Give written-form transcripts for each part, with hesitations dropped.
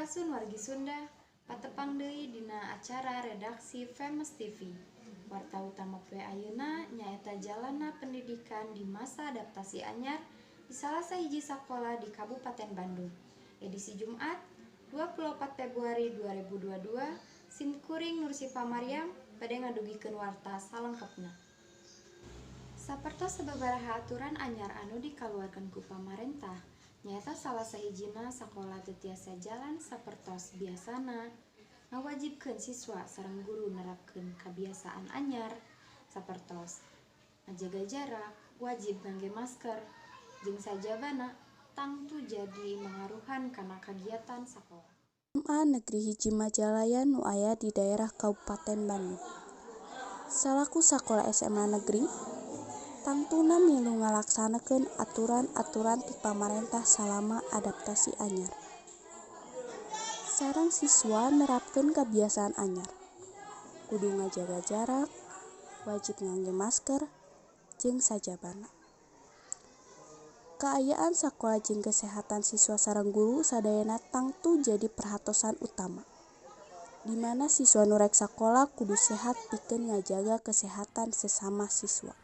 Sampurasun, wargi Sunda, patepang deui dina acara redaksi Famous TV. Warta utama poe ayeuna nyaeta jalana pendidikan di masa adaptasi anyar di salah sahiji sakola di Kabupaten Bandung. Edisi Jumat, 24 Februari 2022, sim kuring Nursifa Maryam bade ngadugikeun warta salengkepna. Sapertos sababaraha aturan anyar anu dikaluarkeun ku pamarentah, nyaeta salah sahijina sakola teu tiasa jalan sapertos biasana, ngawajibkeun siswa sareng guru nerapkeun kabiasaan anyar sapertos ngajaga jarak, wajib ngangge masker, jeung sajabana tangtu jadi mangaruhan kana kagiatan sakola. SMA Negeri 1 Majalaya nu aya di daerah Kabupaten Bandung. Salaku sakola SMA negeri, tangtuna milu ngalaksanakeun aturan-aturan ti pamarentah salama adaptasi anyar. Sareng siswa nerapkeun kabiasaan anyar. Kudu ngajaga jarak, wajib ngangge masker, jeung sajabana. Kaayaan sakola jeung kesehatan siswa sareng guru sadayana tangtu jadi perhatosan utama. Di mana siswa nu rek sakola kudu sehat pikeun ngajaga kesehatan sesama siswa.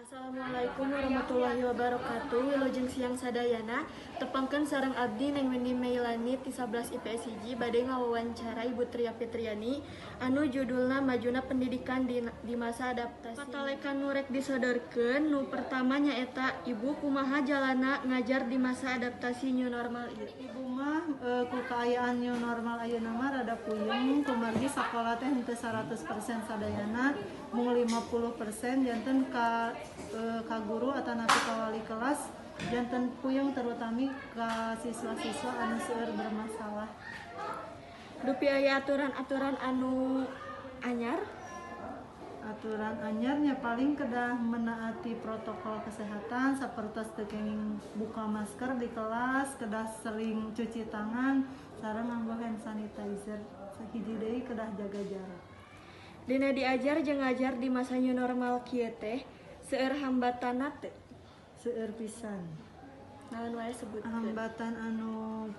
Assalamualaikum warahmatullahi wabarakatuh. Wilujeng siang sadayana. Tepangkeun sareng abdi, Neng Windy Meilani ti 11 IPS 1, bade ngawawancara Ibu Tria Fitriani anu judulna Majuna Pendidikan di Masa Adaptasi. Patalekan nu rek disodorkeun nu pertama nyaeta, Ibu, kumaha jalana ngajar di masa adaptasi new normal ieu? Ibu mah ku kaayaan new normal ayeuna mah rada puyeng, kumargi sakola teh henteu 100% sadayana, mung 50%, janten ka guru atanapi ka wali kelas janten puyeng, terutami ka siswa-siswa anu seueur bermasalah. Dupi aya aturan-aturan anu anyar? Aturan anyarnya paling kedah menaati protokol kesehatan, sapertos teu kenging buka masker di kelas, kedah sering cuci tangan sareng nganggo hand sanitizer, hiji deui kedah jaga jarak. Dina diajar jeung ngajar di masa new normal kieu teh seueur hambatanna teu? Seueur pisan. Naon wae, sebutkeun? Hambatan anu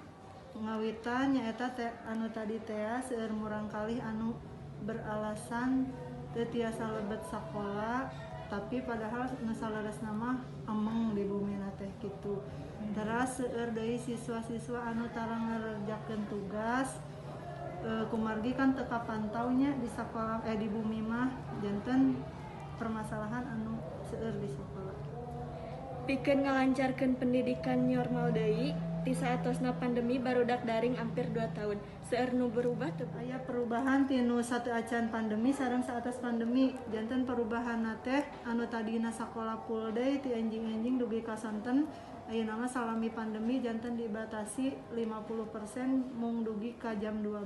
ngawitan nyaeta teh anu tadi teh, seueur murangkalih anu beralasan teu tiasa lebet sakola, tapi padahal nu saleresna mah ameng di bumina teh kitu. Teras seueur deui siswa-siswa anu tara ngerjakeun tugas, kumargi kan teu kapantau nya di sakola, di bumi mah, janten permasalahan anu seueur di sakola. Pikeun ngalancarkeun pendidikan normal deui ti saatosna pandemi, barudak daring hampir 2 tahun, seueur nu berubah teu, Bu? Aya perubahan tinu sateuacan pandemi sareng saatos pandemi. Janten perubahan teh anu tadina sakola full day ti enjing-enjing dugi ka sonten, ayeuna mah salami pandemi janten dibatasi 50%, mung dugi ka jam 12.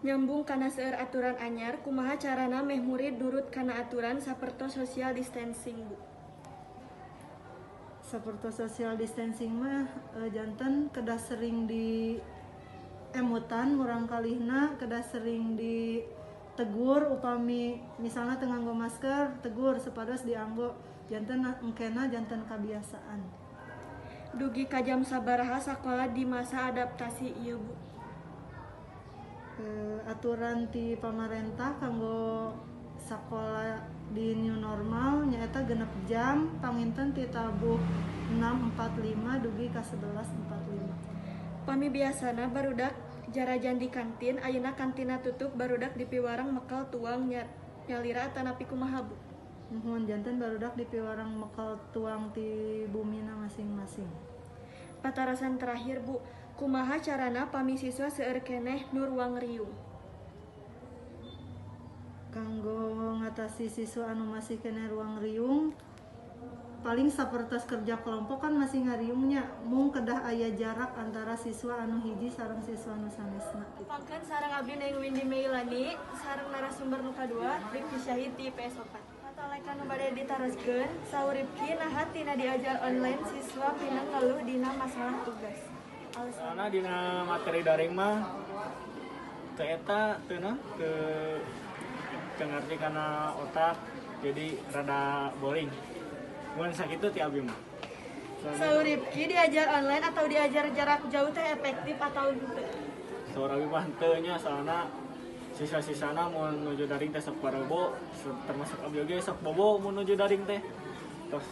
Nyambung kana seueur aturan anyar, kumaha carana meh murid nurut kana aturan sapertos social distancing, Bu? Seperti social distancing mah janten kedah sering di emutan murangkalihna, kedah sering ditegur. Upami misalnya teu nganggo masker, tegur supados dianggo, janten engkena janten kebiasaan. Dugi ka jam sabaraha sakola di masa adaptasi ieu, Bu? Aturan ti pamarentah kanggo sakola di new normal nyaeta 6 jam, panginten ti tabuh 6.45 dugi ka 11.45. Pami biasana barudak jarajan di kantin, ayeuna kantina tutup, barudak dipiwarang mekel tuang nyalira atanapi kumaha, Bu? Muhun, janten barudak dipiwarang mekel tuang ti bumina masing-masing. Patarosan terakhir, Bu, kumaha carana pami siswa seueur keneh nu ruang riung? Kanggo ngatasi siswa anu masih keneh ruang riung, paling sapertos kerja kelompok kan masih ngariungnya, mung kedah aya jarak antara siswa anu hiji sareng siswa anu sanesna gitu. Tepangkeun sareng abdi, Neng Windy Meilani, sareng narasumber nu kadua, Rifki Syahid ti IPS 4. Patalekan nu bade ditaroskeun, saur Rifki, naha tina diajar online siswa mindeng ngeluh dina masalah tugas? Alasan. Soalnya dina materi daring mah teu eta teu naon, teu teu ngerti kana otak, jadi rada boring. Mun sakitu ti abi mah. Saur Rifki, diajar online atau diajar jarak jauh teh efektif atau henteu? Saur abi mah henteu nya, soalna siswa-siswana mau nuju daring teh sok barobo, termasuk abi oge sok bobo mau nuju daring teh terus.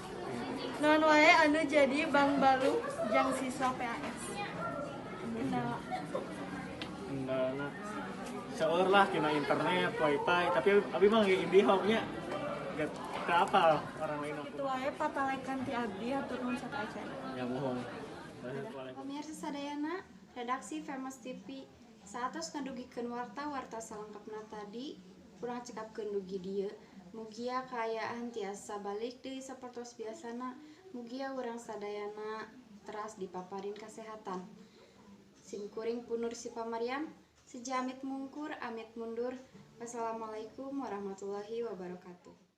Naon wae anu jadi bangbalung jang siswa PAS? Kendala. Kendalana seueur lah, tina internet, wifi, tapi abi mah ge IndiHome nya, gak teu apal orang lain aku. Itu wae patalekan ti abdi, hatur nuhun sateuacan. Ya, mohon. Pemirsa sadayana, redaksi Famous TV saatos ngadugikeun warta-warta salengkapna tadi, urang cekapkeun dugi dieu. Mugia kaayaan tiasa balik deui sapertos biasana. Mugia urang sadayana teras dipaparin kasehatan. Sim kuring Punur Sipa Mariam, seja amit mungkur, amit mundur. Wassalamualaikum warahmatullahi wabarakatuh.